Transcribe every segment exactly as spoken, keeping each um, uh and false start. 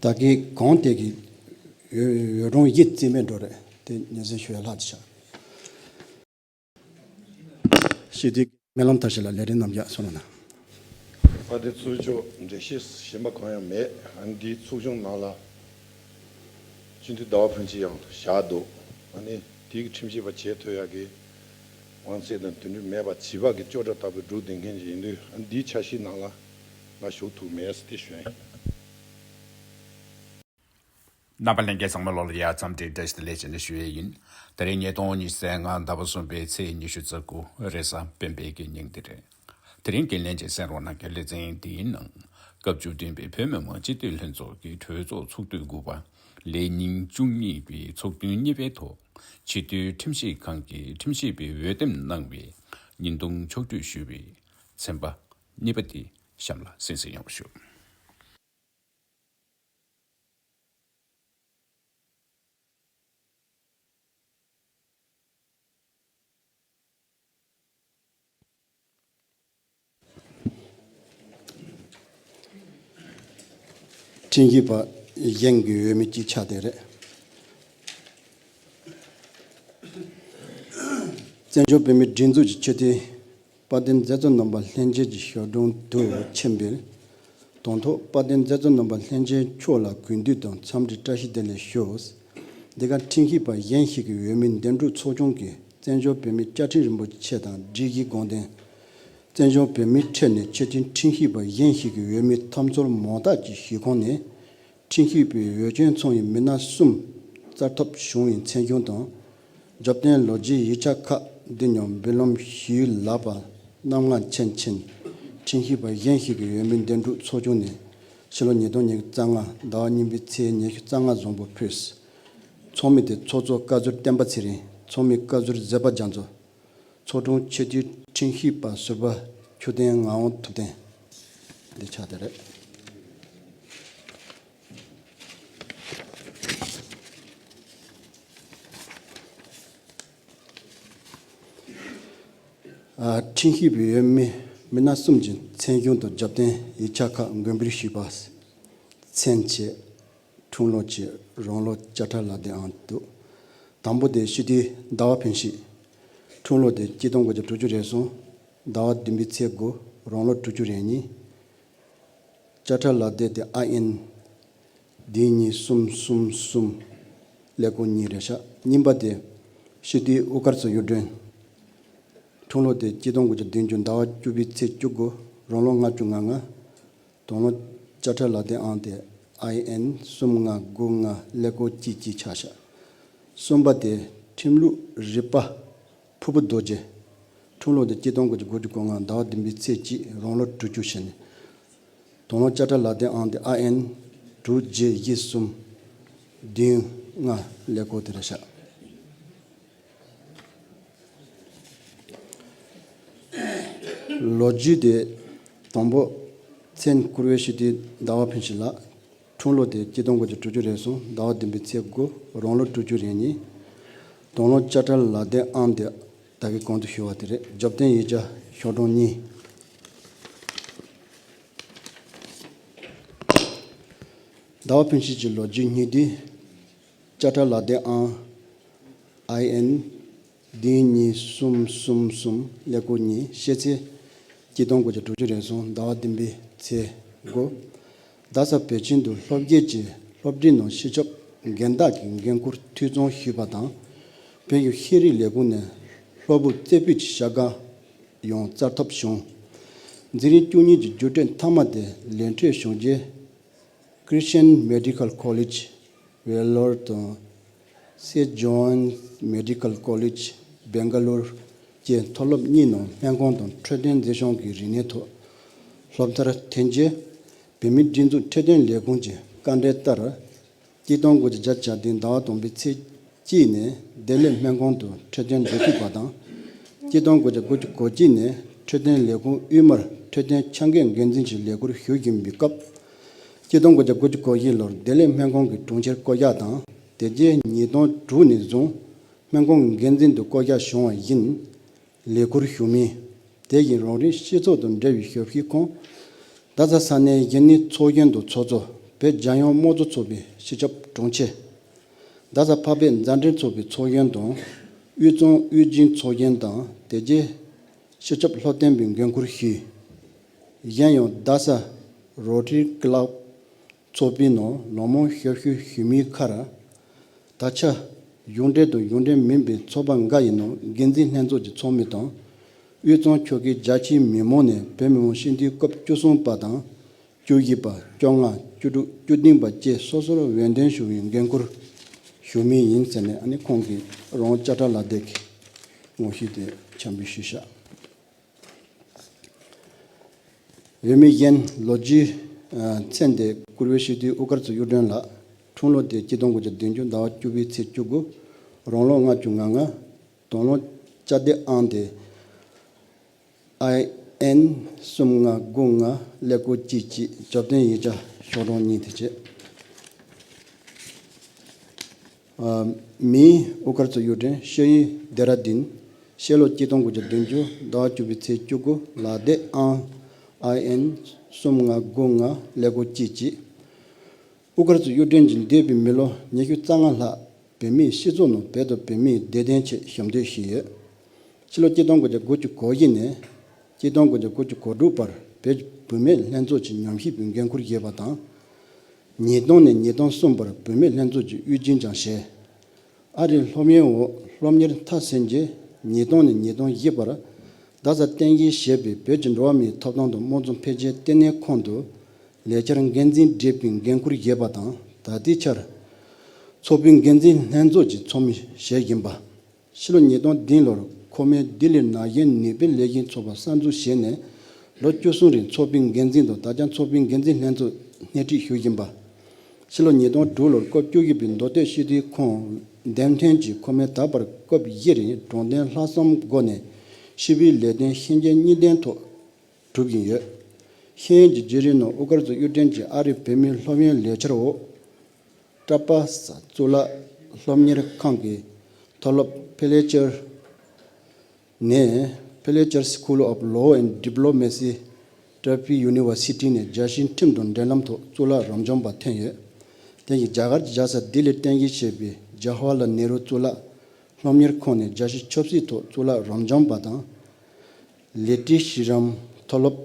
ད་གིན་གོང་དེ་གི་ཡོ་ཡོ་རོང་ཡིད་རྩིས་མེད་འགྲོ་རེད། དེ་ཉན་སེམས་ཞུ་ཡ་ལྷག་ཅིག་བྱ། སྤྱི་འཐུས་སྨོན་ལམ་མཐར་ཕྱིན་ལ་ལས་རིམ་རྣམས་ཀྱང་གསུང་རོགས་གནང་། དཔལ་ལྡན་ཚོགས་གཙོ་མགྲོན་བཤད་གཞན་པ་གང་ཡང་མེད། ཨ་ནི་འདིའི་ཚོགས་ཆུང་ནང་ལ་སྤྱི་འཐུས་ཟླ་བ་ཕུན་སྐྱིད་ཡང་བཞག་འདུག་ཨ་ནི་དེའི་ཁྲིམས་ཞིབ་པ་བྱེད་ཐུབ་ཡག་གི་དབང་ཚད་དང་དེ་འདྲ་མེད་པ་བྱིས་པ་གི་ལྕོགས་གྲྭ་ལྟ་བུའི་སྒྲུབ་བསྡད་མཁན་ཞིག་ཡིན་དུས། ཨ་ནི་འདིའི་འཆར་གཞིའི་ནང་ལ་ང་ཞུགས་ཐུབ་མེད་ཟེར་དེ་ཞུ་ཡ་ཡིན། རྣམ་པ་ལྷན་རྒྱས་ཚང་མ་ལོ་ལ་ཡ་འཚམས་འདྲི་བཀྲ་ཤིས་བདེ་ལེགས་བྱས་ནས་ཞུ་ཡས་ཡིན། དེ་རིང་ཉིས་སྟོང་ཉི་ཤུ་རྩ་ལྔ་ཟླ་བ་གསུམ་པའི་ཚེས་ཉི་ཤུ་རྩ་དགུ་རེས་གཟའ་སྤེན་པའི་གི་ཉིན་དེ་རེད། དེ་རིང་འགན་ལེན་བྱས་གསན་རོགས་གནང་གི་ལེ་ཚན་འདིའི་ནང་སྐབས་བཅུ་བདུན་པའི་བོད་མི་མང་སྤྱི་འཐུས་ལྷན་ཚོགས་ཀྱི་གྲོས་ཚོགས་ཚོགས་དུས་དགུ་པ་ལས་ཉིན་བཅུ་གཉིས་པའི་ཚོགས་ཐུན་གཉིས་པའི་ཐོག་སྤྱི་འཐུས་ཁྲིམས་ཞིབ་ཁང་གི་ཁྲིམས་ཞིབ་པའི་འོས་འདེམས་གནང་བའི་ཉིན་ཐུང་ཕྱོགས་བསྒྲིགས་ཞུས་པའི་ཚན་པ་གཉིས་པ་དེ་གཤམ་ལ་གསན་གཟིགས་ཡོང་བ་ཞུ། ཁྲིམས་ཞིབ་པ་གཞན་གྱི་འོས་མི་གཅིག་ཆགས་བསྡད་རེད། བཙན་བྱོལ་བོད་མིའི་སྒྲིག་འཛུགས་ཀྱི་སྤྱི་འཐུས་དཔལ་ལྡན་མཛད་གཙོ་རྣམ་པ་ལྷན་རྒྱས་ཀྱི་ཞབས་དྲུང་དུ་ཕྱིན་པའི་དང་ཐོག་དཔལ་ལྡན་མཛད་གཙོ་རྣམ་པ་ལྷན་རྒྱས་མཆོག་ལ་གུས་འདུད་དང་འཚམས་འདྲི་བཀྲ་ཤིས་བདེ་ལེགས་ཞུ། འདི་ག་ཁྲིམས་ཞིབ་པ་གཞན་ཞིག་གི་འོས་མི་འདེམས་སྒྲུག་ཚོགས་ཆུང་གིས་བཙན་བྱོལ་བོད་མིའི་བཅའ་ཁྲིམས་རིན་པོ་ཆེ་དང་སྒྲིག་གཞི་དགོངས་དོན། བཙན་བྱོལ་བོད་མིའི་ཁྲོད་ནས་སྤྱི་འཐུས་ཁྲིམས་ཞིབ་པ་གཞན་ཞིག་གི་འོས་མི་ཐབས་འཚོལ་མང་དག་ཅིག་ཞུགས་ཁོངས་ནས། ཁྲིམས་ཞིབ་པའི་འོས་ཆེན་ཚོགས་ཡིན་མི་སྣ་གསུམ་བཙལ་ཐབས་བྱུང་བའི་མཚན་བྱུང་དང་། རྒྱབ་རྟེན་ལོ་རྒྱུས་ཡིག་ཆ་ཁག་འདི་ཉམས་འབུལ་ལམ་ཞུས་ལབ་པ་རྣམ་ལྔ་མཁྱེན་ཕྱིན། ཁྲིམས་ཞིབ་པ་གཞན་ཞིག་གི་འོས་མི་འདེམས་སྒྲུག་ཚོགས་ཆུང་ནས་ཕྱི་ལོ་ཉིས་སྟོང་ཉི་ཤུ་རྩ་ལྔ་ཟླ་བ་གཉིས་པའི་ཚེས་ཉི་ཤུ་རྩ་ལྔ་བཟང་པོ་ཕུལ། ཚོགས་མི་དེ་ཚོགས་གཙོ་བཀའ་ཟུར་བསྟན་པ་ཚེ་རིང་། ཚོགས་མི་བཀའ་ཟུར་བཟོད་པ་རྒྱ་མཚོ། ཚོགས་དྲུང་སྤྱི་འཐུས་ཁྲིམས་ཞིབ་པ་ཟུར་པ་ཆོས་ལྡན་ངག་དབང་ཐུབ་བསྟན་འདི་ཆགས་བསྡད་རེད། ཨ། ཁྲིམས་ཞིབ་པའི་འོས་མི་མི་སྣ་གསུམ་གྱི་མཚན་གཞུང་དང་རྒྱབ་རྟེན་ཡིག་ཆ་ཁག་འགོད་འབུལ་ཞུས་པ། མཚན་བཅས། འཁྲུངས་ལོ་བཅས་རང་ལོ་དཔྱ་ཁྲལ་ལག་དེབ་ཨང་དུ། དང་པོ་དེ་སྤྱི་འཐུས་ཟླ་བ་ཕུན་སྐྱིད། འཁྲུངས་ལོ་དེ་གཅིག་སྟོང་དགུ་བརྒྱ་དྲུག་ཅུ་རེ་གསུམ། ཟླ་བ་བདུན་པའི་ཚེས་དགུ། རང་ལོ་དྲུག་ཅུ་རེ་གཉིས། དཔྱ་ཁྲལ་ལག་དེབ་དེ་ཨའི་ཨེན་བདུན་གཉིས་གསུམ་གསུམ་གསུམ་ཀླད་ཀོར་གཉིས་རེད་ཤག་གཉིས་པ་དེ་སྤྱི་འཐུས་དབུ་དཀར་ཚེ་གཡུ་སྒྲོན། འཁྲུངས་ལོ་དེ་གཅིག་སྟོང་དགུ་བརྒྱ་བདུན་ཅུ། ཟླ་བ་བཅུ་པའི་ཚེས་བཅུ་དགུ། རང་ལོ་ལྔ་བཅུ་ང་ལྔ། དང་ལོ་དཔྱ་ཁྲལ་ལག་དེབ་ཨང་དེ་ཨའི་ཨེན་གསུམ་ལྔ་དགུ་ལྔ་ཀླད་ཀོར་གཅིག་གཅིག་ཆགས་ཤག་གསུམ་པ་དེ་ཁྲིམས་ལུགས་རིག་པ་ཕུར་བུ་རྡོ་རྗེ། འཁྲུངས་ལོ་དེ་གཅིག་སྟོང་དགུ་བརྒྱ་དགུ་བཅུ་གོ་ལྔ། ཟླ་བ་བདུན་པའི་ཚེས་གཅིག། རང་ལོ་དྲུག་ཅུ་ཕྱིན། དང་ལོ་དཔྱ་ཁྲལ་ལག་དེབ་ཨང་དེ་ཨའི་ཨེན་དྲུག་བརྒྱད་བཞི་གསུམ་བདུན་ལྔ་ཀླད་ཀོར་དེ་རེད་ཤག་ལོ་རྒྱུས་དེ། དང་པོ། མཚན་བཀུར་འོས་སྤྱི་འཐུས་ཟླ་བ་ཕུན་སྐྱིད་ལགས། འཁྲུངས་ལོ་དེ་གཅིག་སྟོང་དགུ་བརྒྱ་དྲུག་ཅུ་རེ་གསུམ། ཟླ་བ་བདུན་པའི་ཚེས་དགུ། རང་ལོ་དྲུག་ཅུ་རེ་གཉིས། དང་ལོ་དཔྱ་ཁྲལ་ལག་དེབ་ཨང་དེ་ད་གིན་གོང་དུ་ཞུས་པ་དེ་རེད། རྒྱབ་རྟེན་ཡིག་ཆ་ཤོག་གྲངས་གཉིས། ཟླ་བ་ཕུན་སྐྱིད་ཀྱི་ལོ་རྒྱུས་སྙིང་བསྡུས། དཔྱ་ཁྲལ་ལག་དེབ་ཨང་ཨའི་ཨེན་བདུན་གཉིས་གསུམ་གསུམ་གསུམ་ཀླད་ཀོར་གཉིས། ཤེས་ཚད་གཅིག་སྟོང་དགུ་བརྒྱ་དྲུག་ཅུ་རེ་གསུམ། ཟླ་བ་བདུན་པའི་ཚེས་དགུ། རྡ་ས་བོད་ཁྱིམ་དུ་སློབ་དགེ་ཀྱི་སློབ་ཁྲིད་ནང་སྤྱི་ཁྱབ་འགན་བདག་གི་འགན་ཁུར་འཐུས་ཚང་ཞུས་པ་དང་། བོད་ཀྱི་ཤེས་རིག་ལས་ཁུངས་ནས་སློབ་བུ་རྩེ་ཕུད་ཀྱི་བྱ་དགའ་ཡང་བསྩལ་ཐབས་བྱུང་། འཛིན་རིམ་བཅུ་གཉིས་ཀྱི་རྒྱུགས་སྤྲོད་མཐའ་མ་དེ་ལེགས་གྲུབ་བྱུང་རྗེས། Christian Medical College Vellore དང་Saint John's Medical College Bangalore བཅས་མཐོ་སློབ་གཉིས་ནང་སྨན་ཁང་དང་འཕྲོད་བསྟེན་མཛེས་ལྗོངས་ཀྱི་རིག་གནས་ཐོག་སློབ་མཐར་ཐོན་རྗེས། བོད་མིའི་སྒྲིག་འཛུགས་འཕྲོད་བསྟེན་ལས་ཁུངས་ཀྱི་བཀའ་འབྲེལ་ལྟར། གཅིག་སྟོང་དགུ་བརྒྱ་བརྒྱད་ཅུ་གྱ་བདུན་ཟླ་བ་དང་པོའི་ཚེས་གཅིག་ནས་བདེ་ལེགས་སྨན་ཁང་དུ་འཕྲོད་བསྟེན་འགོ་ཚུགས་པ་དང་། གཅིག་སྟོང་དགུ་བརྒྱ་དགུ་བཅུ་གོ་གཅིག་ནས་འཕྲོད་བསྟེན་ལས་ཁུངས་དབུས་མར་འཕྲོད་བསྟེན་ཆ་འགོད་འགན་འཛིན་གྱི་ལས་ཁུར་ཞུ་བཞིན་པའི་སྐབས། གཅིག་སྟོང་དགུ་བརྒྱ་དགུ་བཅུ་གོ་བཞི་ལོར་བདེ་ལེགས་སྨན་ཁང་གི་དྲུང་ཆེར་བསྐོ་གཞག་དང་། དེ་རྗེས་ཉིས་སྟོང་དྲུག་ནས་བཟུང་སྨན་ཁང་གི་འགན་འཛིན་དུ་བསྐོ་གཞག་བྱུང་བ་ཡིན། ལས་ཁུར་ཞུ་མིན། དེ་བཞིན་རང་རེའི་སྤྱི་ཚོགས་དང་འབྲེལ་བའི་ཞབས་ཞུའི་ཁོངས། རྡ་ས་ས་གནས་གཞིས་ནས་ཚོགས་གཞོན་དང་ཚོགས་གཙོ། བོད་རྒྱལ་ཡོངས་དམངས་གཙོ་ཚོགས་པའི་སྤྱི་ཁྱབ་དྲུང་ཆེ། རྡ་ས་འཕགས་པའི་མཛད་འཕྲིན་ཚོགས་པའི་ཚོགས་གཞོན་དང་། དབུས་གཙང་དབུས་རྒྱུན་ཚོགས་གཞོན་དང་དེ་རྗེས་སྤྱི་ཁྱབ་བློ་བརྟན་པའི་འགན་འཁུར་ཞུས། གཞན་ཡང་རྡ་ས་རོ་ཊ་རི་ཀི་ལབ་ཚོགས་པའི་ནང་ལག་མང་ཞབས་ཞུ་ཞུ་མིའི་ཁར། ད་ཆ་གཞུང་འབྲེལ་དང་གཞུང་འབྲེལ་མིན་པའི་ཚོགས་པ་འགའ་ཡི་ནང་འགན་འཛིན་ལྷན་ཚོགས་ཀྱི་ཚོགས་མི་དང་། དབུས་གཙང་ཆོལ་ཁའི་རྒྱ་ཆེའི་མི་མང་ནས་བོད་མི་མང་སྤྱི་འཐུས་སྐབས་བཅུ་གསུམ་པ་དང་། བཅུ་བཞི་པ། བཅོ་ལྔ། བཅུ་དྲུག་བཅུ་བདུན་པ་བཅས་སོ་སོར་འོས་འདེམས་ཞུ་བའི་འགན་འཁུར་ཞུ་མུས་ཡིན་ཟེར་ནས། ཨ་ནི་ཁོང་གིས་རང་དབང་དཔྱ་ཁྲལ་ལག་དེབ་ཀྱི་ངོ་བཤུས་དེ་འཆམ་འབུལ་ཞུས་ཤག་འོས་མི་གཞན་ལོ་རྒྱུས་མཚན་དེ། བཀུར་འོས་སྤྱི་འཐུས་དབུ་དཀར་གཙུག་གཡུ་སྒྲོན་ལགས། འཁྲུངས་ལོ་དེ་ཆིག་སྟོང་དགུ་བརྒྱ་བདུན་ཅུ་ཟླ་བ་བཅུ་པའི་ཚེས་བཅུ་དགུ། རང་ལོ་ལྔ་བཅུ་ང་ལྔ། དོ་སྣང་དཔྱ་དེབ་ཨང་དེ་ཨའི་ཨེན་གསུམ་ལྔ་དགུ་ལྔ་ཀླད་ཀོར་གཅིག་གཅིག་འབྱོར་ལྡན་ཡིག་ཆ་ཤོག་གྲངས་གཉིས་དེ་བཅས། མིང་དབུ་དཀར་གཙུག་གཡུ་སྒྲོན། ཤེས་ཡུལ་ལྡེ་ར་ལྡུན། བཤད་ལོ་ཆིག་སྟོང་དགུ་བརྒྱ་བདུན་ཅུ་ཟླ་བ་བཅུ་པའི་ཚེས་བཅུ་དགུ། ལག་དེབ་ཨང་ཨའི་ཨེན་གསུམ་ལྔ་དགུ་ལྔ་ཀླད་ཀོར་གཅིག་གཅིག་དབུ་དཀར་གཙུག་གཡུ་སྒྲོན་གྱིས་འདས་པའི་མི་ལོ་ཉི་ཤུ་རྩ་ལྔ་ལྷག་བོད་མིའི་སྤྱི་ཚོགས་ནང་བོད་དང་བོད་མིའི་བདེ་དོན་ཆེད་ཞབས་འདེགས་ཞུས་ཡོད། ཕྱི་ལོ་ཆིག་སྟོང་དགུ་བརྒྱ་དགུ་བཅུ་གོ་བཞི་ནས་ཆིག་སྟོང་དགུ་བརྒྱ་དགུ་བཅུ་གོ་དྲུག་བར་བོད་ཀྱི་བུད་མེད་ལྷན་ཚོགས་ཀྱི་ཉམས་ཞིབ་པའི་འགན་འཁུར་བཞེས་པ་དང་། ཉིས་སྟོང་ནས་ཉིས་སྟོང་གསུམ་བར་བུད་མེད་ལྷན་ཚོགས་ཀྱི་དབུས་རྒྱུན་ཀྱང་བཞེས། ཨ་རིའི་སློབ་གཉེར་འོག་སློབ་གཉེར་མཐར་ཕྱིན་རྗེས་ཉིས་སྟོང་ནས་ཉིས་སྟོང་བཞི་བར་རྡ་ས་རྟེན་གཞི་བྱས་པའི་བོད་ཀྱི་འགྲོ་བ་མིའི་ཐོབ་ཐང་དང་དམངས་གཙོ་འཕེལ་རྒྱས་ལྟེ་གནས་ཁང་དུ་ལས་འཆར་འགན་འཛིན་བགྲེས་པའི་འགན་འཁུར་བཞེས་པ་དང་། ད་ལྟའི་ཆར་ཚོགས་པའི་འགན་འཛིན་ལྷན་ཚོགས་ཀྱི་ཚོགས་མི་ཞིག་ཡིན་པ། ཕྱི་ལོ་ཉིས་སྟོང་བདུན་ལོར་ཁོ་མོས་ལྡི་ལིར་ན་གཞོན་ནུས་པའི་ལས་འགུལ་ཚོགས་པ་གསར་འཛུགས་བྱས་ནས་ལོ་བཅུ་གསུམ་རིང་ཚོགས་པའི་འགན་འཛིན་དང་ད་ཆ་ཚོགས་པའི་འགན་འཛིན་ལྷན་ཚོགས་སྣེ་ཁྲིད་ཞུ་བཞིན་པ། ཕྱི་ལོ་ཉིས་སྟོང་དྲུག་ལོར་སྐབས་བཅུ་བཞི་པའི་མདོ་སྟོད་སྤྱི་འཐུས་ཁོངས་འདེམས་ཐོན་གྱིས་ཁོ་མོས་ད་བར་སྐབས་བཞི་རིང་དྲང་བདེན་ལྷག་བསམ་སྒོ་ནས་སྤྱི་པའི་ལས་དོན་ཤེས་འཇོན་གཉིས་ལྡན་ཐོག་སྒྲུབ་བཞིན་ཡོད། ཤེས་ཡོན་གྱི་བརྒྱུད་རིམ་ནང་དབུ་དཀར་གཙུག་གཡུ་སྒྲོན་གྱིས་ཨ་རིའི་བོད་མིའི་སློབ་ཡོན་ལས་འཆར་འོག་ཀྲ་པ་ས་གཙུག་ལག་སློབ་གཉེར་ཁང་གི་མཐོ་སློབ་ཕེ་ལེ་ཅར་ནས། Fletcher School of Law and Diplomacy, Tufts University ནས་རྒྱལ་སྤྱིའི་ཁྲིམས་དང་འབྲེལ་ལམ་ཐོག་གཙུག་ལག་རབ་འབྱམས་པ་ཐོན་ཡོད། དེ་བཞིན་རྒྱ་གར་གྱི་རྒྱལ་ས་ལྡི་ལིར་རྟེན་གཞི་བྱས་པའི་ཇ་ཧ་ཝ་ལ་ནེ་རུ་གཙུག་ལག་སློབ་གཉེར་ཁང་ནས་རྒྱལ་སྤྱིའི་ཆབ་སྲིད་ཐོག་གཙུག་ལག་རབ་འབྱམས་པ་དང་། ལི་ཏི་ཤི་རམ་མཐོ་སློབ་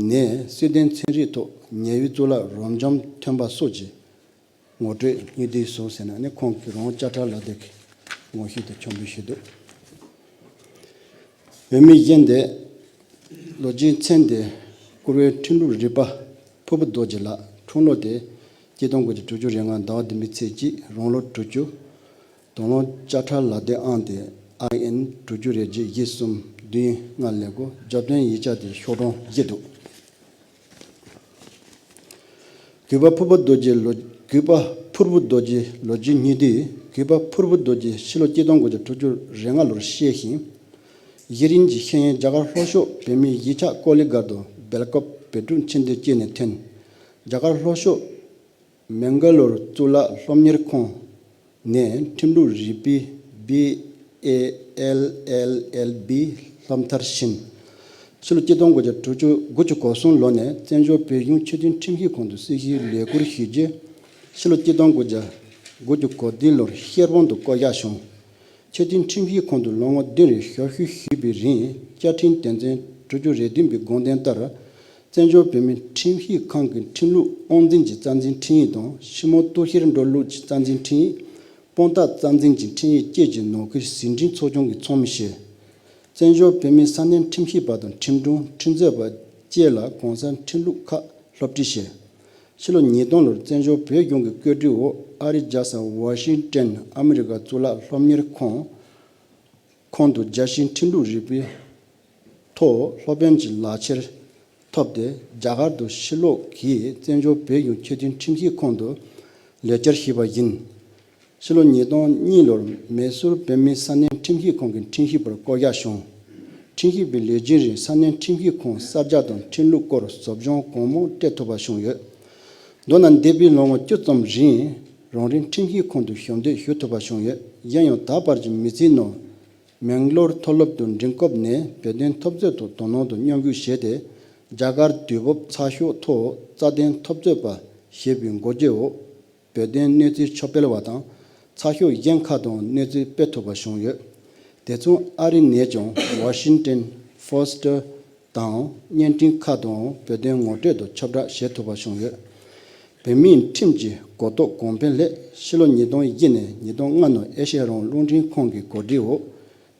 ནས་སྲིད་དོན་ཚན་རིག་ཐོག་ཉེ་བའི་གཙུག་ལག་རབ་འབྱམས་ཐོན་པ་སོགས་ཀྱི་ངོ་སྤྲོད་སྙིང་བསྡུས་སོ་ཟེར་ན་ནི་ཁོང་གི་རང་དབང་དཔྱ་ཁྲལ་ལག་དེབ་ཀྱི་ངོ་བཤུས་དེ་འཆམ་འབུལ་ཞུས་འདུག་འོས་མི་གཞན་དེ། ལོ་རྒྱུས་མཚན་དེ། བཀུར་འོས་ཁྲིམས་ལུགས་རིག་པ་ཕུར་བུ་རྡོ་རྗེ་ལགས། འཁྲུངས་ལོ་དེ་ཆིག་སྟོང་དགུ་བརྒྱ་དྲུག་ཅུ་རེ་ལྔ་ཟླ་བ་བདུན་པའི་ཚེས་གཅིག་རང་ལོ་དྲུག་ཅུ། དང་བླངས་དཔྱ་ཁྲལ་ལག་དེབ་ཨང་དེ་ཨའི་ཨེན་དྲུག་ཅུ་རེ་བརྒྱད་བཞི་གསུམ་བདུན་ལྔ་ཀླད་ཀོར། འབྱོར་ལྡན་ཡིག་ཆ་དེ་ཤོག་གྲངས་བཞི་འདུག་གུས་པ་ཕུར་བུ་རྡོ་རྗེ་ལོ། གུས་པ་ཕུར་བུ་རྡོ་རྗེ་ལོ་རྒྱུས་སྙིང་བསྡུས། གུས་པ་ཕུར་བུ་རྡོ་རྗེ་ཕྱི་ལོ་ཆིག་སྟོང་དགུ་བརྒྱ་དྲུག་ཅུ་རེ་ལྔ་ལོར་སྐྱེས་ཤིང་། གཞི་རིམ་གྱི་ཤེས་ཡོན་རྒྱ་གར་ལྷོ་ཕྱོགས་བོད་མིའི་གཞིས་ཆགས་ཀོ་ལི་གྷལ་དུ་སྦེལ་ཀོབ་བོད་ཕྲུག་ཆེད་འདོན་སྐྱིད་ནས་ཐོན། རྒྱ་གར་ལྷོ་ཕྱོགས་མེང་ག་ལོར་གཙུག་ལག་སློབ་གཉེར་ཁང་ནས་ཁྲིམས་ལུགས་རིག་པའི་བི་ཨེ་ཨེལ་ཨེལ་ཨེལ་བི་སློབ་མཐར་ཕྱིན། ཕྱི་ལོ་ཆིག་སྟོང་དགུ་བརྒྱ་དྲུག་ཅུ་དགུ་བཅུ་གོ་གསུམ་ལོ་ནས་བཙན་བྱོལ་བོད་གཞུང་ཆེས་མཐོའི་ཁྲིམས་ཞིབ་ཁང་དུ་སྲིད་ཞིའི་ལས་ཁུར་ཞུས་རྗེས། ཕྱི་ལོ་ཆིག་སྟོང་དགུ་བརྒྱ་དགུ་བཅུ་གོ་བདུན་ལོར་ཤེར་དབང་དུ་བསྐོ་གཞག་བྱུང་། ཆེས་མཐོའི་ཁྲིམས་ཞིབ་ཁང་དུ་ལོ་ངོ་བདུན་རིང་ཞབས་ཞུ་ཞུས་པའི་རིང་། བཅའ་ཁྲིམས་དོན་ཚན་དྲུག་ཅུ་རེ་བདུན་པའི་དགོངས་དོན་ལྟར། བཙན་བྱོལ་བོད་མིའི་ཁྲིམས་ཞིབ་ཁང་གི་ཁྲིམས་ལུགས་དབང་འཛིན་གྱི་རྩ་འཛིན་ཁྲིམས་ཡིག་དང་། ཕྱི་མོལ་གཏུག་བཤེར་འགྲོ་ལུགས་ཀྱི་རྩ་འཛིན་ཁྲིམས་ཡིག་དཔང་རྟགས་རྩ་འཛིན་གྱི་ཁྲིམས་ཡིག་བཅས་ཀྱི་ནང་ཁུལ་ཟིན་བྲིས་ཚོགས་ཆུང་གི་ཚོགས་མི་བྱས། བཙན་བྱོལ་བོད་མིའི་ས་གནས་ཁྲིམས་ཞིབ་པ་དང་ཁྲིམས་དྲུང་ཁྲིམས་རྩོད་པ་བཅས་ལ་གོང་གསལ་ཁྲིམས་ལུགས་ཁག་སློབ་ཁྲིད་བྱས། ཕྱི་ལོ་ཉིས་སྟོང་ལོར་བཙན་བྱོལ་བོད་གཞུང་གི་བཀོད་སྒྲིག་འོག་ཨ་རིའི་རྒྱལ་ས་ཝ་ཤིང་ཏོན་ཨ་མི་རི་ཀ་གཙུག་ལག་སློབ་གཉེར་ཁང་ཁོངས་དུ་རྒྱལ་སྤྱིའི་ཁྲིམས་ལུགས་རིག་པའི་ཐོག་སློབ་དཔོན་གྱི་ལག་ཁྱེར་ཐོབ་སྟེ། རྒྱ་གར་དུ་ཕྱིར་ལོག་གིས་བཙན་བྱོལ་བོད་གཞུང་ཆེས་མཐོའི་ཁྲིམས་ཞིབ་ཁང་དུ་ལས་བཅར་ཞུས་པ་ཡིན། ཕྱི་ལོ་ཉིས་སྟོང་གཉིས་ལོར་མེ་སུར་བོད་མིའི་ས་གནས་ཁྲིམས་ཞིབ་ཁང་གི་ཁྲིམས་ཞིབ་པར་བསྐོ་གཞག་བྱུང་། ཁྲིམས་ཞིབ་པའི་ལས་རྒྱུན་རིང་ས་གནས་ཁྲིམས་ཞིབ་ཁང་གསར་རྒྱག་དང་ཁྲིམས་ལུགས་སྐོར་ཟབ་སྦྱོང་གང་མང་སྤྲད་ཐུབ་པ་བྱུང་ཡོད། མདོར་ན་འདས་པའི་ལོ་ངོ་བཅུ་ཙམ་རིང་རང་རེའི་ཁྲིམས་ཞིབ་ཁང་དུ་ཞབས་འདེགས་ཞུ་ཐུབ་པ་བྱུང་ཡོད། གཞན་ཡང་ད་བར་གྱི་མི་ཚེའི་ནང་། མེང་ལོར་མཐོ་སློབ་ཏུ་འགྲིམ་སྐབས་ནས་བོད་དོན་འཐབ་རྩོད་ཐོག་དོ་སྣང་དང་མཉམ་ཞུགས་བྱས་ཏེ། རྒྱ་གར་དུས་བབ་ཚགས་ཤོག་ཐོག་རྩ་དོན་འཐབ་རྩོད་པ་ ཞེས་པའི་འགོ་འབྱེད་འོག་བོད་དོན་གནས་ཚུལ་ཕྱོགས་སྤེལ་བ་དང་། ཚགས་ཤོག་གཞན་ཁག་ཏུའང་གནས་ཚུལ་སྤེལ་ཐུབ་པ་བྱུང་ཡོད། དེ་མཚུངས་ཨ་རི་ནས་ཀྱང་ཝ་ཤིང་ཏན་ཕོ་སི་ཊར་དང་བརྙན་འཕྲིན་ཁག་ཏུའང་བོད་དོན་ངོ་སྤྲོད་དང་ཁྱབ་བསྒྲགས་བྱེད་ཐུབ་པ་བྱུང་ཡོད། བོད་མིའི་ཁྲིམས་ཀྱི་གོ་རྟོགས་གོང་འཕེལ་སླད་ཕྱི་ལོ་ཉིས་སྟོང་བཞི་ནས་ཉིས་སྟོང་ལྔ་ནང་ཨེ་ཤེ་ཡ་རང་དབང་རླུང་འཕྲིན་ཁང་གི་གོ་སྒྲིག་འོག་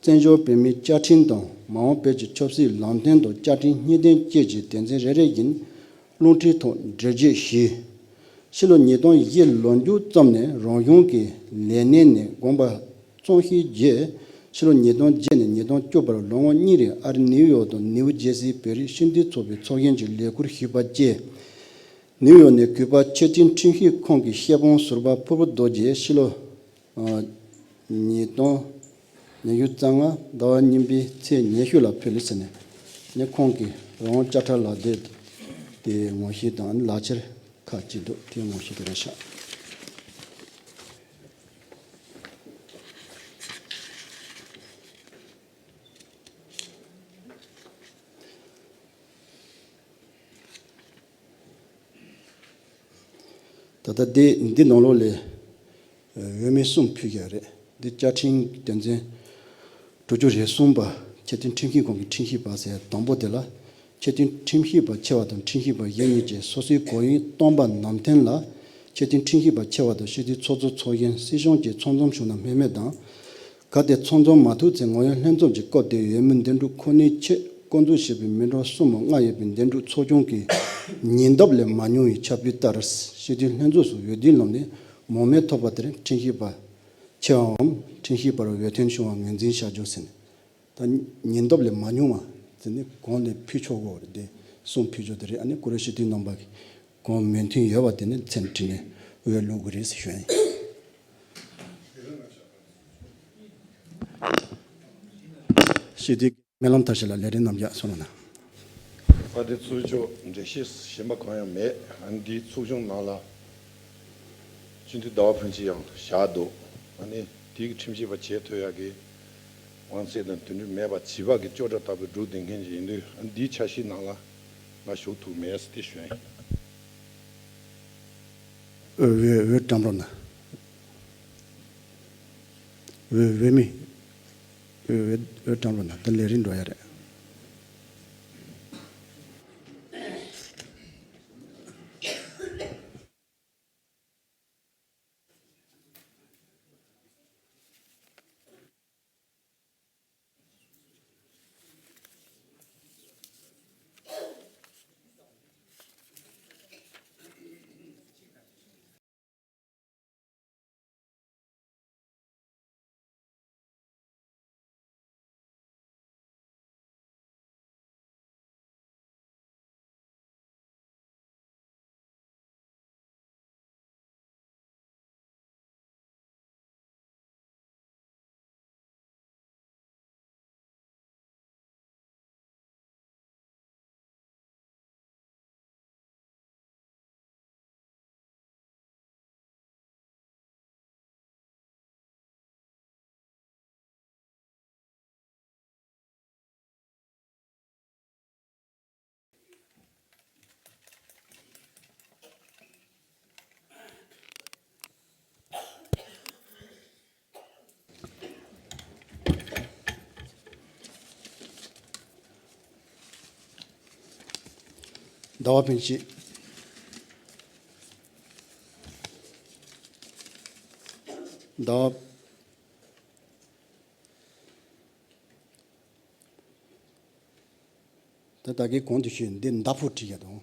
བཙན་བྱོལ་བོད་མིའི་བཅའ་ཁྲིམས་དང་མ་འོངས་བོད་ཀྱི་ཆབ་སྲིད་ལམ་སྟོན་དང་བཅའ་ཁྲིམས་གཉིས་ལྡན་བཅས་ཀྱི་དོན་ཚན་རེ་རེ་བཞིན་རླུང་འཕྲིན་ཐོག་འགྲེལ་བརྗོད་ཞུས། ཕྱི་ལོ་ཉིས་སྟོང་བཞི་ལོ་མཇུག་ཙམ་ནས་རང་གཞུང་གི་ལས་གནས་ནས་དགོངས་པ་གཙང་བཞེས་རྗེས། ཕྱི་ལོ་ཉིས་སྟོང་བརྒྱད་ནས་ཉིས་སྟོང་བཅུ་བར་ལོ་ངོ་གཉིས་རིང་ཨ་རི་ནིའུ་ཡོག་དང་ནིའུ་ཇེ་སིའི་བོད་རིགས་སྤྱི་མཐུན་ཚོགས་པའི་ཚོགས་གཞོན་གྱི་ལས་ཁུར་ཞུས་པ་བཅས། ནིའུ་ཡོག་ནས་གུས་པ་ཆོས་མཐུན་ཁྲིམས་ཞིབ་ཁང་གི་ཤེས་དཔོན་ཟུར་པ་ཕུར་བུ་རྡོ་རྗེས་ཕྱི་ལོ། ཨ། ཉིས་སྟོང་ཉི་ཤུ་རྩ་ལྔ་ཟླ་བ་གཉིས་པའི་ཚེས་ཉི་ཤུ་ལ་ཕུལ་ཟིན་ནས་ནི་ཁོང་གིས་རང་དབང་དཔྱ་ཁྲལ་ལག་དེབ་དེ་ངོ་ཤེས་དང་ལག་ཁྱེར་ཁག་ཅིག་འདུག་དེ་ངོ་ཤེས་དེ་རེད་ཤག་ད་ལྟ་འདི་འདི་ནང་ལོགས་ལས་འོས་མི་གསུམ་ཕུལ་གྱི་རེད། འདི་བཅའ་ཁྲིམས་དོན་ཚན་དྲུག་ཅུ་རེ་གསུམ་པ་ཆེས་མཐོའི་ཁྲིམས་ཞིབ་ཁང་གི་ཁྲིམས་ཞིབ་པ་ཟེར་དང་པོ་དེ་ལ་ཆེས་མཐོའི་ཁྲིམས་ཞིབ་པ་ཆེ་བ་དང་ཁྲིམས་ཞིབ་པ་གཞན་གཉིས་ཀྱིས་སོ་སོའི་གོ་ཡོན་སྟོང་པ་ནམ་ཐོན་ལ་ཆེས་མཐོའི་ཁྲིམས་ཞིབ་པ་ཆེ་བ་དང་སྤྱི་འཐུས་ཚོགས་གཙོ་ཚོགས་གཞོན་སྲིད་གཞུང་བཅས་ཚང་འཛོམས་བྱུང་ན་སྨོས་མེད་དང་། གལ་ཏེ་ཚང་འཛོམས་མ་ཐུབ་ཚེ་ངོ་ཡོད་ལྷན་འཛོམས་ཀྱི་སྐབས་དེར་འོས་མི་འདེམས་སྒྲུག་ཁོ་ནའི་ཆེད་བསྐོ་འཛུགས་བྱས་པའི་མི་གྲངས་གསུམ་མ་ལྔ་ཡོད་པའི་འདེམས་སྒྲུག་ཚོགས་ཆུང་གིས་ཉེ་འདབས་ལས་མ་ཉུང་བའི་ཁྱབ་སྤེལ་ལྟར་སྤྱི་འཐུས་ལྷན་ཚོགས་སུ་འོས་བསྡུའི་ལམ་ནས་མང་མོས་ཐོབ་པ་དེར་ཁྲིམས་ཞིབ་པ་ཆེ་བའམ་ཁྲིམས་ཞིབ་པར་འོས་ཐོན་བྱུང་བ་ངོས་འཛིན་བྱ་རྒྱུ་ཟིན། ད་ཉེ་འདབས་ལས་མ་ཉུང་བ་ཟིན་ནས་གོང་ནས་ཕུལ་ཆོག་གོ་རེད་དེ་གསུམ་ཕུལ་ཆོག་དེ་རེད། ཨ་ནི་ཀུ་རེ་སྤྱི་འཐུས་རྣམ་པ་གིས་གོང་མོས་མཐུན་ཡོད་པ་དེ་ནི་མཚན་བྲིས་ནས་འོས་བླུག་གི་རེད་ཟེར་ཞུ་ཡ་ཡིན། སྤྱི་འཐུས། སྨོན་ལམ་མཐར་ཕྱིན་ལ་ལས་རིམ་རྣམས་ཀྱང་གསུང་རོགས་གནང་། ཨ་དེ་ཚོགས་ཆུང་འགྲེལ་བཤད་གཞན་པ་གང་ཡང་མེད། ཨ་འདིའི་ཚོགས་ཆུང་ནང་ལ་སྤྱི་འཐུས་ཟླ་བ་ཕུན་སྐྱིད་ཡང་བཞག་འདུག་ཨ་ནི་དེའི་ཁྲིམས་ཞིབ་པ་བྱེད་ཐུབ་ཡག་གི་དབང་ཚད་དང་དོན་འགྲུབ་མེད་པ་བྱིས་པ་གི་ལྕོགས་གྲྭ་ལྟ་བུའི་སྒྲུག་བསྡད་མཁན་ཞིག་ཡིན་དུས་ཨ་འདིའི་འཆར་གཞིའི་ནང་ལ་ང་ཞུགས་ཐུབ་མེད་ཟེར་ཏེ་ཞུ་ཡ་ཡིན། འོས་འོས་འོས་བཀྲམ་རོགས་གནང་། འོས་འོས་མི། འོས་འོས་འོས་བཀྲམ་རོགས་གནང་། ད་ལས་རིམ་འགྲོ་ཡ་རེད། ཟླ་བ་ཕུན་སྐྱིད། ཟླ་བ། ད་ད་གའི་གོང་དུ་ཞུས་འདི་མདའ་ཕོ་བྲིས་ཡ་དང་།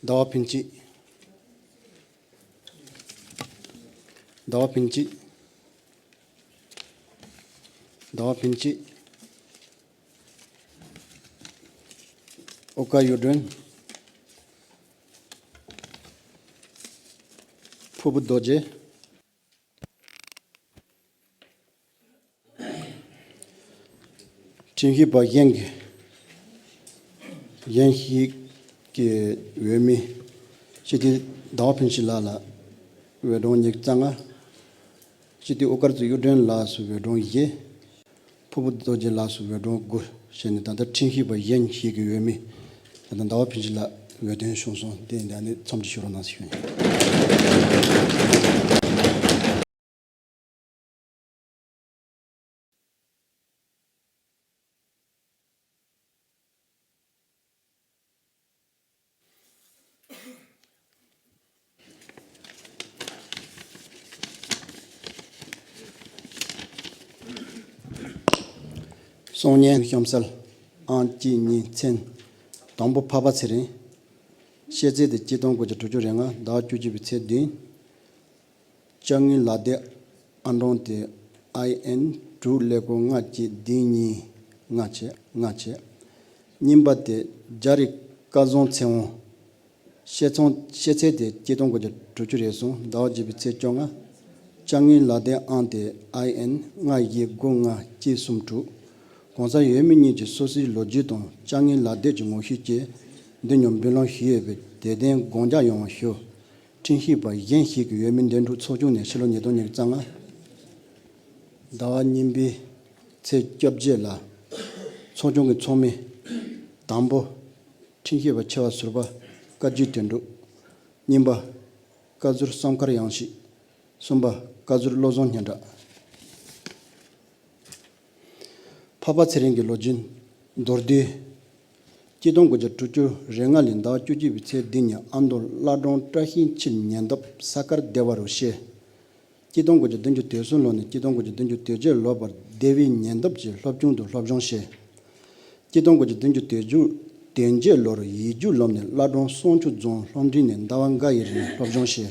ཟླ་བ་ཕུན་སྐྱིད། ཟླ་བ་ཕུན་སྐྱིད། ཟླ་བ་ཕུན་སྐྱིད། ཨོ་ཀ་གཡུ་སྒྲོན། ཕུར་བུ་རྡོ་རྗེ། ཁྲིམས་ཞིབ་པ་གཞན་གྱི་གཞན་ཞིག་གི་འོས་མི་སྤྱི་འཐུས་ཟླ་བ་ཕུན་སྐྱིད་ལགས་ལ་འོས་གྲངས་ཉི་ཤུ་རྩ་ལྔ། སྤྱི་འཐུས་ཨོ་དཀར་རྩེ་གཡུ་སྒྲོན་ལགས་སུ་འོས་གྲངས་བཞི། ཕུར་བུ་རྡོ་རྗེ་ལགས་སུ་འོས་སྒྲོག་དགུ་བྱས་ནས། ད་ལྟ་ཁྲིམས་ཞིབ་པ་གཞན་ཞིག་གི་འོས་མི་ད་ལྟ་ཟླ་བ་ཕུན་སྐྱིད་ལགས་འོས་ཐོན་བྱུང་སོང་། དེ་ཡིན་ད་ནི་འཚམས་འདྲི་ཞུ་རོགས་གནང་ཞུ་ཡིན། གསུང་སྙན་གཤམ་གསལ། ཨང་གཅིག་གཉིས་མཚན། དང་པོ་འཕགས་པ་ཚེ་རིང་། ཤེས་ཚད་དེ་སྤྱི་སྟོང་དགུ་བརྒྱ་དྲུག་ཅུ་རེ་ལྔ། ཟླ་བ་བཅུ་གཅིག་པའི་ཚེས་བདུན། ཅ་དངོས་ལག་དེབ་ཨང་གྲངས་དེ་ཨའི་ཨེན་དྲུག་ཀླད་ཀོར་ལྔ་གཅིག་བདུན་གཉིས་ལྔ་བྱས་ལྔ་བྱས། རྙིང་པ་དེ་རྒྱ་རི་སྐལ་བཟང་ཚེ་དབང་། ཤེས་ཚོང་ཤེས་ཚད་དེ་སྤྱི་སྟོང་དགུ་བརྒྱ་དྲུག་ཅུ་རེ་གསུམ། ཟླ་བ་བརྒྱད་པའི་ཚེས་བཅོ་ལྔ། ཅ་དངོས་ལག་དེབ་ཨང་དེ་ཨའི་ཨེན་ལྔ་བཞི་དགུ་ལྔ་གཅིག་གསུམ་དྲུག། གོང་ས་འོས་མི་གཉིས་ཀྱི་སོ་སོའི་ལོ་རྒྱུས་དང་ཅ་དངོས་ལག་དེབ་ཀྱི་ངོ་བཤུས་བཅས་འདི་ཉིད་འབུལ་ལམ་ཞུས་ཡོད་པས་དེ་དོན་དགོངས་འཇགས་ཡོང་བ་ཞུ། ཁྲིམས་ཞིབ་པ་གཞན་ཞིག་གི་འོས་མི་འདེམས་སྒྲུག་ཚོགས་ཆུང་ནས་ཕྱི་ལོ་ཉིས་སྟོང་ཉི་ཤུ་རྩ་ལྔ་ཟླ་བ་གཉིས་པའི་ཚེས་བཅོ་བརྒྱད་ལ་ཚོགས་ཆུང་གི་ཚོགས་མི། དང་པོ། ཁྲིམས་ཞིབ་པ་ཆེ་བ་ཟུར་པ་བཀའ་བརྒྱུད་དོན་གྲུབ། གཉིས་པ། བཀའ་ཟུར་བསམ་མཁར་དབྱངས་སྐྱིད། གསུམ་པ། བཀའ་ཟུར་བློ་བཟང་སྙན་གྲགས། འཕགས་པ་ཚེ་རིང་གི་ལོ་རྒྱུས། མདོར་བསྡུས། སྤྱི་སྟོང་དགུ་བརྒྱ་དྲུག་ཅུ་རེ་ལྔ་ལོའི་ཟླ་བ་བཅུ་གཅིག་པའི་ཚེས་བདུན་ཉིན་ཨ་མདོ་བླ་བྲང་བཀྲ་ཤིས་འཁྱིལ་ཉེ་འདབས་ས་དཀར་སྡེ་བ་རུ་སྐྱེས། སྤྱི་སྟོང་དགུ་བརྒྱ་བདུན་ཅུ་དོན་གསུམ་ལོ་ནས་སྤྱི་སྟོང་དགུ་བརྒྱ་བདུན་ཅུ་དོན་བརྒྱད་ལོ་བར་སྡེ་བའི་ཉེ་འདབས་ཀྱི་སློབ་ཆུང་དུ་སློབ་སྦྱོང་བྱས། སྤྱི་སྟོང་དགུ་བརྒྱ་བདུན་ཅུ་དོན་བརྒྱད་ལོར་ཡིག་རྒྱུགས་སློབ་ནས་བླ་བྲང་བསང་ཆུ་རྫོང་སློབ་འབྲིང་ནས་ཟླ་བ་འགའ་ཡི་རིང་སློབ་སྦྱོང་བྱས།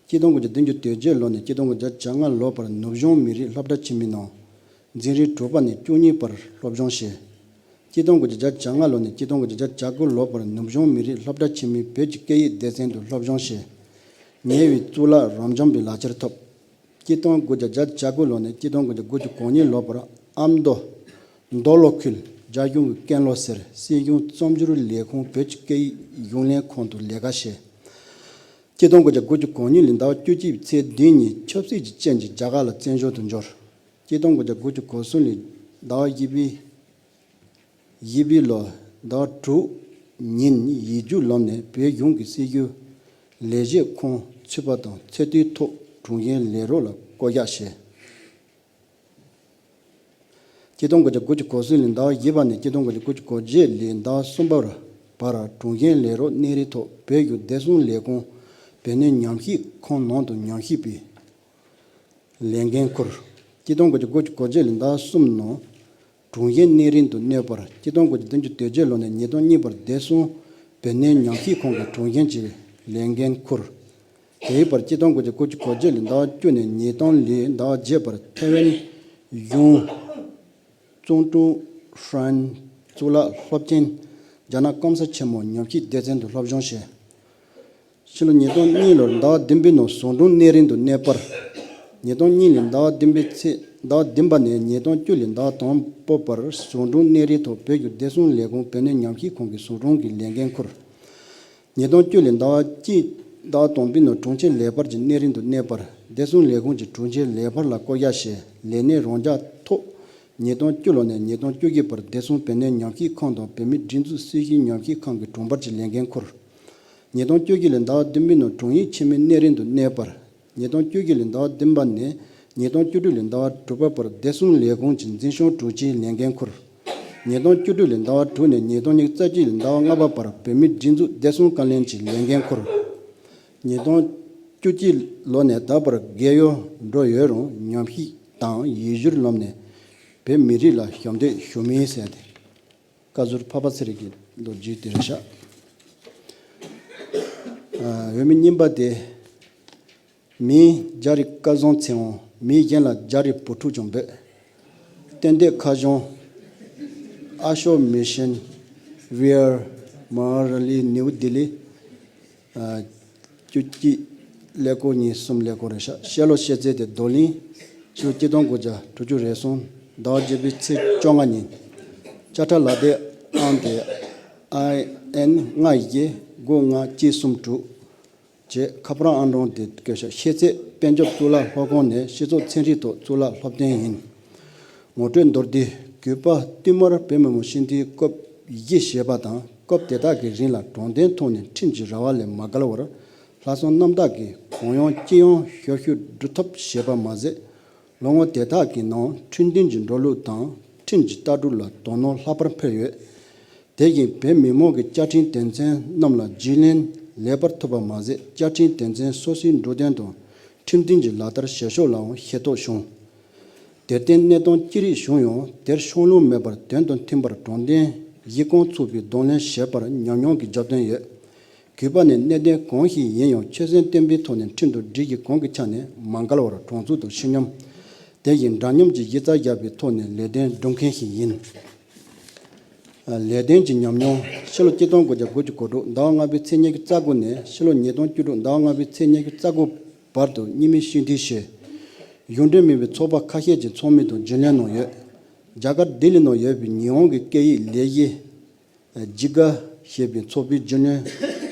སྤྱི་སྟོང་དགུ་བརྒྱ་བདུན་ཅུ་དོན་བརྒྱད་ལོ་ནས་སྤྱི་སྟོང་དགུ་བརྒྱ་བརྒྱད་ཅུ་གྱ་ལྔ་ལོ་བར་ནུབ་གཞུང་མི་རིགས་སློབ་གྲྭ་ཆེན་མོའི་ནང་འཛིན་རིམ་དྲུག་པ་ནས་བཅུ་གཉིས་བར་སློབ་སྦྱོང་བྱས། སྤྱི་སྟོང་དགུ་བརྒྱ་བརྒྱད་ཅུ་གྱ་ལྔ་ལོ་ནས་སྤྱི་སྟོང་དགུ་བརྒྱ་བརྒྱད་ཅུ་གྱ་དགུ་ལོ་བར་ནུབ་གཞུང་མི་རིགས་སློབ་གྲྭ་ཆེན་མོའི་བོད་ཀྱི་སྐད་ཡིག་སྡེ་ཚན་དུ་སློབ་སྦྱོང་བྱས། ཉེ་བའི་གཙུག་ལག་རབ་འབྱམས་པའི་ལག་ཁྱེར་ཐོབ། སྤྱི་སྟོང་དགུ་བརྒྱ་བརྒྱད་ཅུ་གྱ་དགུ་ལོ་ནས་སྤྱི་སྟོང་དགུ་བརྒྱ་དགུ་བཅུ་གོ་གཉིས་ལོ་བར་ཨ་མདོ་མདོ་ལྷོ་ཁུལ་རྒྱ་གཞུང་གི་ཀན་ལྷོ་སེར་སྲིད་གཞུང་བཙོན་འཇུག་ལས་ཁུངས་བོད་ཀྱི་སྐད་ཡིག་གཞུང་ལས་ཁང་དུ་ལས་ཀ་བྱས། སྤྱི་སྟོང་དགུ་བརྒྱ་དགུ་བཅུ་གོ་གཉིས་ལོའི་ཟླ་བ་བཅུ་གཅིག་པའི་ཚེས་བདུན་ཉིན་ཆབ་སྲིད་ཀྱི་རྐྱེན་གྱིས་རྒྱ་གར་ལ་བཙན་བྱོལ་དུ་འབྱོར། སྤྱི་སྟོང་དགུ་བརྒྱ་དགུ་བཅུ་གོ་གསུམ་ལོའི་ཟླ་བ་བཞི་པའི་བཞི་པའི་ལོ་ཟླ་བ་དྲུག་ཉིན་ཡིག་རྒྱུགས་སློབ་ནས་བོད་གཞུང་གི་སྲིད་བྱུས་ལས་བྱེད་ཁང་ཚུད་པ་དང་ཚད་མཐོའི་ཐོག་དྲུང་ཆེན་ལས་རོགས་ལ་བསྐོ་གཞག་བྱས། སྤྱི་སྟོང་དགུ་བརྒྱ་དགུ་བཅུ་གོ་གསུམ་ལོའི་ཟླ་བ་བཞི་པ་ནས་སྤྱི་སྟོང་དགུ་བརྒྱ་དགུ་བཅུ་གོ་བརྒྱད་ལོའི་ཟླ་བ་གསུམ་པ་བར་དྲུང་ཆེན་ལས་རོགས་གནས་རིམ་ཐོག་བོད་བརྒྱུད་བདེ་སྲུང་ལས་ཁུངས་བོད་གནས་ཉམས་ཞིབ་ཁང་ནང་དུ་ཉམས་ཞིབ་པའི་ལས་འགན་འཁུར། སྤྱི་སྟོང་དགུ་བརྒྱ་དགུ་བཅུ་གོ་བརྒྱད་ལོའི་ཟླ་བ་གསུམ་ནང་དྲུང་ཆེན་གནས་རིམ་དུ་གནས་པར་སྤྱི་སྟོང་དགུ་བརྒྱ་བདུན་ཅུ་དོན་བརྒྱད་ལོ་ནས་ཉིས་སྟོང་གཉིས་བར་བདེ་སྲུང་བོད་གནས་ཉམས་ཞིབ་ཁང་གི་དྲུང་ཆེན་གྱི་ལས་འགན་འཁུར། དེའི་བར་སྤྱི་སྟོང་དགུ་བརྒྱ་དགུ་བཅུ་གོ་བརྒྱད་ལོའི་ཟླ་བ་བཅུ་ནས་ཉིས་སྟོང་ལོའི་ཟླ་བ་བརྒྱད་བར་ཐེ་ཝན་གཞུང་ཙུང་ཀྲུང་ཧྲན་གཙུག་ལག་སློབ་ཆེན་རྒྱ་ནག་སྐམ་ས་ཆེན་མོའི་ཉམས་ཞིབ་སྡེ་ཚན་དུ་སློབ་སྦྱོང་བྱས། ཕྱི་ལོ་ཉིས་སྟོང་གཉིས་ལོར་ཟླ་བ་བདུན་པའི་ནང་ཟུང་དྲུང་གནས་རིམ་དུ་གནས་པར། ཉིས་སྟོང་གཉིས་ལོའི་ཟླ་བ་བདུན་པའི་ཚེས་ཟླ་བ་བདུན་པ་ནས་ཉིས་སྟོང་བཅུ་ལོའི་ཟླ་བ་དང་པོ་བར་ཟུང་དྲུང་གནས་རིམ་ཐོག་བོད་བརྒྱུད་བདེ་སྲུང་ལས་ཁུངས་བོད་གནས་ཉམས་ཞིབ་ཁང་གི་ཟུང་དྲུང་གི་ལས་འགན་འཁུར། ཉིས་སྟོང་བཅུ་ལོའི་ཟླ་བ་གཅིག་ཟླ་བ་དང་པོའི་ནང་དྲུང་ཆེན་ལས་འཕར་གྱི་གནས་རིམ་དུ་གནས་པར་བདེ་སྲུང་ལས་ཁུངས་ཀྱི་དྲུང་ཆེན་ལས་འཕར་ལ་བསྐོ་གཞག་བྱས། ལས་གནས་རང་འཇགས་ཐོག་ཉིས་སྟོང་བཅུ་ལོ་ནས་ཉིས་སྟོང་བཅུ་བཞི་བར་བདེ་སྲུང་བོད་གནས་ཉམས་ཞིབ་ཁང་དང་བོད་མིའི་སྒྲིག་འཛུགས་སྲིད་བྱུས་ཉམས་ཞིབ་ཁང་གི་དྲུང་འཕར་གྱི་ལས་འགན་འཁུར། ཉིས་སྟོང་བཅུ་བཞི་ལོའི་ཟླ་བ་བདུན་པའི་ནང་དྲུང་ཡིག་འཆི་མེད་གནས་རིམ་དུ་གནས་པར། ཉིས་སྟོང་བཅུ་བཞི་ལོའི་ཟླ་བ་བདུན་པ་ནས་ཉིས་སྟོང་བཅུ་དྲུག་ལོའི་ཟླ་བ་དྲུག་པ་བར་བདེ་སྲུང་ལས་ཁུངས་ཀྱི་འཛིན་སྐྱོང་དྲུང་ཆེའི་ལས་འགན་འཁུར། ཉིས་སྟོང་བཅུ་དྲུག་ལོའི་ཟླ་བ་དྲུག་ནས་ཉིས་སྟོང་ཉི་ཤུ་རྩ་གཅིག་ལོའི་ཟླ་བ་ལྔ་པ་བར་བོད་མིའི་སྒྲིག་འཛུགས་བདེ་སྲུང་བཀའ་བློན་གྱི་ལས་འགན་འཁུར། ཉིས་སྟོང་བཅུ་གཅིག་ལོ་ནས་ད་བར་རྒས་ཡོལ་འགྲོ་ཡོད་རུང་ཉམས་ཞིབ་དང་ཡིག་སྒྱུར་སློབ་ནས་བོད་མི་རིགས་ལ་ཞབས་འདེགས་ཞུ་མུས་ཟེར་ཏེ། བཀའ་ཟུར་འཕགས་པ་ཚེ་རིང་གི་ལོ་རྒྱུས་དེ་རེད་ཤག་ཨ། འོས་མི་རྙིང་པ་དེ། མིང་རྒྱ་རི་སྐལ་བཟང་ཚེ་དབང་། མིང་གཞན་ལ་རྒྱ་རི་བུ་ཕྲུག་ཀྱང་འབོད། གཏན་སྡོད་ཁ་བྱང་། ཨ་ཤོག་མི་ཤན་ཝི་ཨར་མ་ཧ་ར་ལི་ནིའུ་ལྡི་ལི། ཨ། བཅུ་གཅིག་ཀླད་ཀོར་གཉིས་གསུམ་ཀླད་ཀོར་རེད་ཤག་ཤེས་ལོ་ཤེས་ཚད་དེ་རྡོར་གླིང་། ཕྱི་ལོ་ཆིག་སྟོང་དགུ་བརྒྱ་དྲུག་ཅུ་རེ་གསུམ། ཟླ་བ་བརྒྱད་པའི་ཚེས་བཅོ་ལྔ་ཉིན། ཅ་ཁྲ་ལག་དེབ་ཨང་དེ་ཨའི་ཨེན་ལྔ་བཞི་དགུ་ལྔ་གཅིག་གསུམ་དྲུག་བཅས་ཁ་པར་ཨང་གྲངས་དེ་བཀོད་ཤག་ཤེས་ཚད་དཔལ་འབྱོར་གཙུག་ལག་སློབ་ཁང་ནས་སྤྱི་ཚོགས་ཚན་རིག་ཐོག་གཙུག་ལག་སློབ་ཐོན་ཡིན། ངོ་སྤྲོད་མདོར་བསྡུས། གུས་པ་བསྟུད་མར་བོད་མི་མང་སྤྱི་འཐུས་སྐབས་བཞི་བཞེས་པ་དང་། སྐབས་དེ་དག་གི་རིང་ལ་དྲང་བདེན་ཐོག་ནས་ཁྲིམས་ཀྱི་ར་བ་ལས་མ་བརྒལ་བར་ལྷག་བསམ་རྣམ་དག་གིས་གུ་ཡངས་སྤྱི་ཡོངས་ཞབས་ཞུ་སྒྲུབ་ཐབས་བྱས་པ་མ་ཟད། ལོ་ངོ་དེ་དག་གི་ནང་ཁྲིམས་མཐུན་གྱི་འགྲོ་ལུགས་དང་ཁྲིམས་ཀྱི་ལྟ་གྲུབ་ལ་དོ་སྣང་ལྷག་པར་འཕེལ་ཡོད། དེ་བཞིན་བོད་མི་མང་གི་བཅའ་ཁྲིམས་དོན་ཚན་རྣམས་ལ་རྒྱུས་ལོན་ལེགས་པར་ཐུབ་པ་མ་ཟད། བཅའ་ཁྲིམས་དོན་ཚན་སོ་སོའི་འགྲོ་དོན་དང་ཁྲིམས་མཐུན་གྱི་ལག་བསྟར་བྱེད་ཕྱོགས་ལའང་ཤེས་རྟོགས་བྱུང་། དེར་བརྟེན་གནས་སྟངས་ཅི་རིགས་བྱུང་ཡང་དེར་ཤོང་ལོང་མེད་པར་དོན་དང་མཐུན་པར་དྲང་བདེན་གཞི་རྐང་ཚུགས་པའི་གདོང་ལེན་བྱེད་པར་ཉམས་མྱོང་གི་རྒྱབ་རྟེན་ཡོད། གུས་པ་ནི་གནད་དོན་གང་ཞིག་ཡིན་ཡང་ཆོད་སེམས་བརྟན་པོའི་ཐོག་ནས་ཁྲིམས་དང་སྒྲིག་གཞི་གང་གི་ཆ་ནས་མ་འགལ་བར་དྲང་ཚུགས་དང་ཤེས་སྙམ། དེ་བཞིན་འདྲ་མཉམ་གྱི་གཞི་རྩ་བཞག་པའི་ཐོག་ནས་ལས་དོན་སྒྲུབ་མཁན་ཞིག་ཡིན། ལས་དོན་གྱི་ཉམས་མྱོང་། ཕྱི་ལོ་ཆིག་སྟོང་དགུ་བརྒྱ་དགུ་བཅུ་གོ་དྲུག་ཟླ་བ་ལྔ་པའི་ཚེས་ཉི་ཤུ་རྩ་དགུ་ནས་ཕྱི་ལོ་ཉིས་སྟོང་བཅུ་དྲུག་ཟླ་བ་ལྔ་པའི་ཚེས་ཉི་ཤུ་རྩ་དགུ་བར་དུ་རྙིང་མའི་སྤྱི་འཐུས་བྱས། གཞུང་འབྲེལ་མིན་པའི་ཚོགས་པ་ཁ་ཤས་ཀྱི་ཚོགས་མི་དང་རྒྱུན་ལས་གནང་ཡོད། རྒྱ་གར་ལྡི་ལི་ནང་ཡོད་པའི་ཉི་ཧོང་གི་སྐད་ཡིག་ལས་གཞི་ཇི་ག་ཞེས་པའི་ཚོགས་པའི་རྒྱུན་ལས་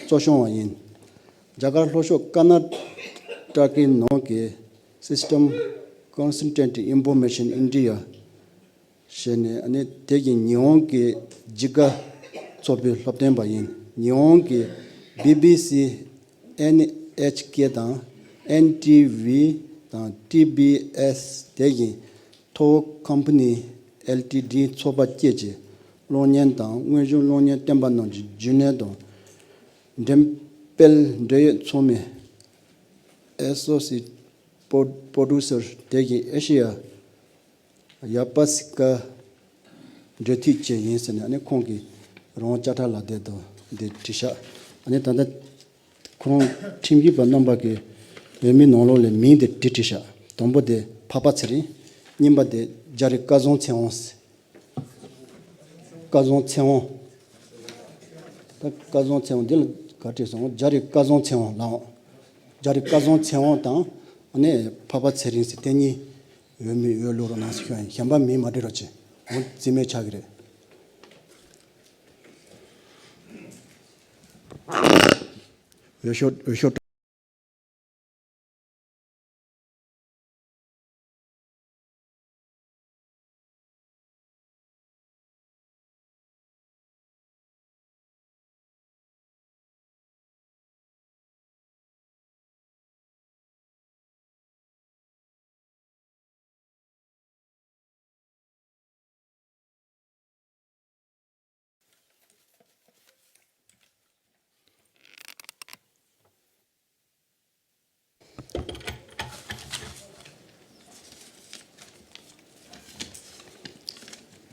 གཙོ་སྐྱོང་བ་ཡིན། རྒྱ་གར་ལྷོ་ཕྱོགས་ཀར་ན་ཊ་ཀའི་ནང་གི་System Consultant Information India ཞེས་ནས་ཨ་ནི་དེ་བཞིན་ཉི་ཧོང་གི་ཇི་ག་ཚོགས་པའི་སློབ་སྟོན་པ་ཡིན། ཉི་ཧོང་གི་བི་བི་སི། ཨེན་ཨེཆ་ཀེ་དང་ཨེན་ཊི་ཝི་དང་ཊི་བི་ཨེས། དེ་བཞིན་ཐོ་ཁོམ་པ་ནི་ཨེལ་ཊི་ཌི་ཚོགས་པ་བཅས་ཀྱི་གློག་བརྙན་དང་དངོས་བྱུང་གློག་བརྙན་སྟོན་པ་རྣམས་ཀྱི་རྒྱུན་ལས་དང་། འགྲེམས་སྤེལ་འབྲེལ་ཡོད་ཚོགས་མི། ཨེ་སོ་སི་པོ་པོ་རོ་ཌུ་སར། དེ་བཞིན་ཨེ་ཤེ་ཡ་ཡ་པ་སི་ཀ་འབྲེལ་མཐུད་བཅས་ཡིན་ཟེར་ནས་ཨ་ནི་ཁོང་གིས་རང་དབང་བསྐྱར་གྲགས་ལག་དེབ་དང་འདི་བྲིས་ཤག་ཨ་ནི་ད་ལྟ་ཁོང་ཁྲིམས་ཞིབ་པ་རྣམ་པ་གི་འོས་མིའི་ནང་ལོགས་ལས་མིང་དེ་འབྲི་བྲིས་ཤག་དང་པོ་དེ་འཕགས་པ་ཚེ་རིང་། གཉིས་པ་དེ་རྒྱ་རི་སྐལ་བཟང་ཚེ་དབང་། སྐལ་བཟང་ཚེ་དབང་། ད་སྐལ་བཟང་ཚེ་དབང་འདི་ལ་ག་བྲིས་སོང་། རྒྱ་རི་སྐལ་བཟང་ཚེ་དབང་ལགས། རྒྱ་རི་སྐལ་བཟང་ཚེ་དབང་དང་ཨ་ནི་འཕགས་པ་ཚེ་རིང་ཟེར་དེ་གཉིས་འོས་མི་འོས་བླུག་རོགས་གནང་ཟེར་ཞུ་ཡ་ཡིན། གཞན་པ་མིང་མ་བྲིས་རོགས་བྱེད། འོ་རྩིས་མེད་ཆགས་ཀྱི་རེད། འོས་ཤོག་འོས་ཤོག་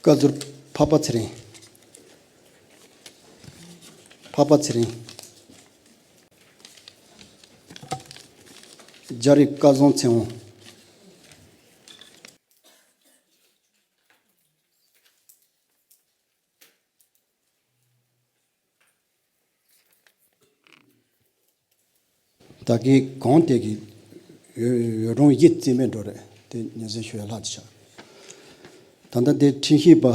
བཀའ་ཟུར་འཕགས་པ་ཚེ་རིང་། འཕགས་པ་ཚེ་རིང་། རྒྱ་རི་སྐལ་བཟང་ཚེ་དབང་། ད་གིན་གོང་དེ་གི་འོས་འོས་གྲངས་བཞི་རྩིས་མེད་འགྲོ་རེད། དེ་ཉན་སེམས་ཞུ་ཡ་ལྷག་ཅིག་ཆགས། ད་ལྟ་དེ་ཁྲིམས་ཞིབ་པ།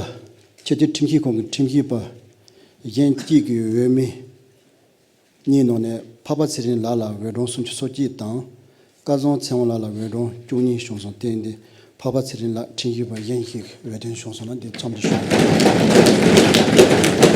ཆེས་མཐོའི་ཁྲིམས་ཞིབ་ཁང་གི་ཁྲིམས་ཞིབ་པ་གཞན་གཅིག་གི་འོས་མི་གཉིས་ནང་ནས་འཕགས་པ་ཚེ་རིང་ལགས་ལ་འོས་གྲངས་སུམ་ཅུ་སོ་གཅིག་དང་། སྐལ་བཟང་ཚེ་དབང་ལགས་ལ་འོས་གྲངས་བཅུ་གཉིས་བྱུང་སོང་། དེ་ཡིན་དུས་འཕགས་པ་ཚེ་རིང་ལགས་ཁྲིམས་ཞིབ་པ་གཞན་ཞིག་འོས་ཐོན་བྱུང་སོང་ན་འདི་འཚམས་འདྲི་ཞུ།